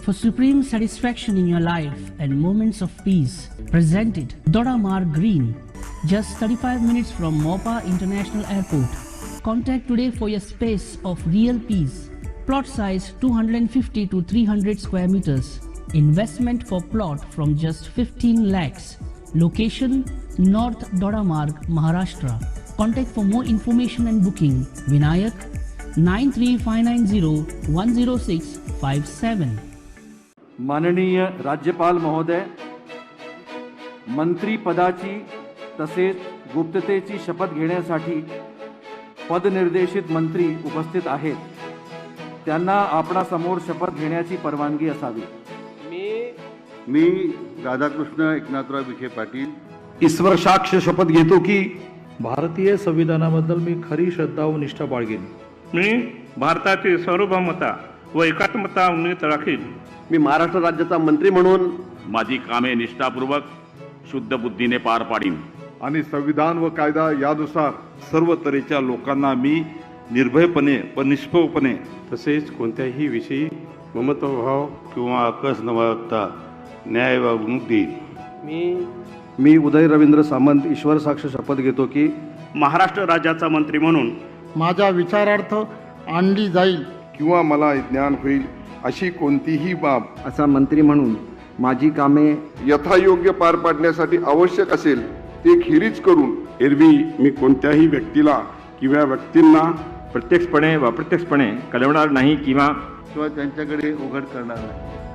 For supreme satisfaction in your life and moments of peace, presented Dodamarg Green, just 35 minutes from Mopa International Airport. Contact today for your space of real peace. Plot size 250 to 300 square meters. Investment for plot from just 15 lakhs. Location North Dodamarg, Maharashtra. Contact for more information and booking Vinayak 93590 10657. माननीय राज्यपाल महोदय, मंत्रीपदाची तसेच गुप्ततेची शपथ घेण्यासाठी पदनिर्देशित मंत्री उपस्थित आहेत. त्यांना आपणासमोर शपथ घेण्याची परवानगी असावी. मी मी राधाकृष्ण एकनाथराव विखे पाटील, ईश्वर साक्ष शपथ घेतो की भारतीय संविधानाबद्दल मी खरी श्रद्धा व निष्ठा बाळगेन. मी भारताची सार्वभौमता व एकात्मता उन्नीत राखीन. मी महाराष्ट्र राज्याचा मंत्री म्हणून माझी कामे निष्ठापूर्वक, शुद्ध बुद्धीने पार पाडीन आणि संविधान व कायदा यानुसार सर्व तऱ्हेच्या लोकांना मी निर्भयपणे व निष्पक्षपणे तसेच कोणत्याही विषयी ममत्वभाव किंवा आकस न बाळगता न्याय वागणूक देईल. मी मी उदय रवींद्र सामंत, ईश्वर साक्ष शपथ घेतो की महाराष्ट्र राज्याचा मंत्री म्हणून माझ्या विचारार्थ आणली जाईल किंवा मला ज्ञान होईल अशी कोणतीही बाब असा मंत्री म्हणून माझी कामे यथायोग्य पार पाडण्यासाठी आवश्यक असेल ते खेरीज करून एरवी मी कोणत्याही व्यक्तीला किंवा व्यक्तींना प्रत्यक्षपणे व अप्रत्यक्षपणे कळवणार नाही किंवा किंवा त्यांच्याकडे उघड करणार नाही.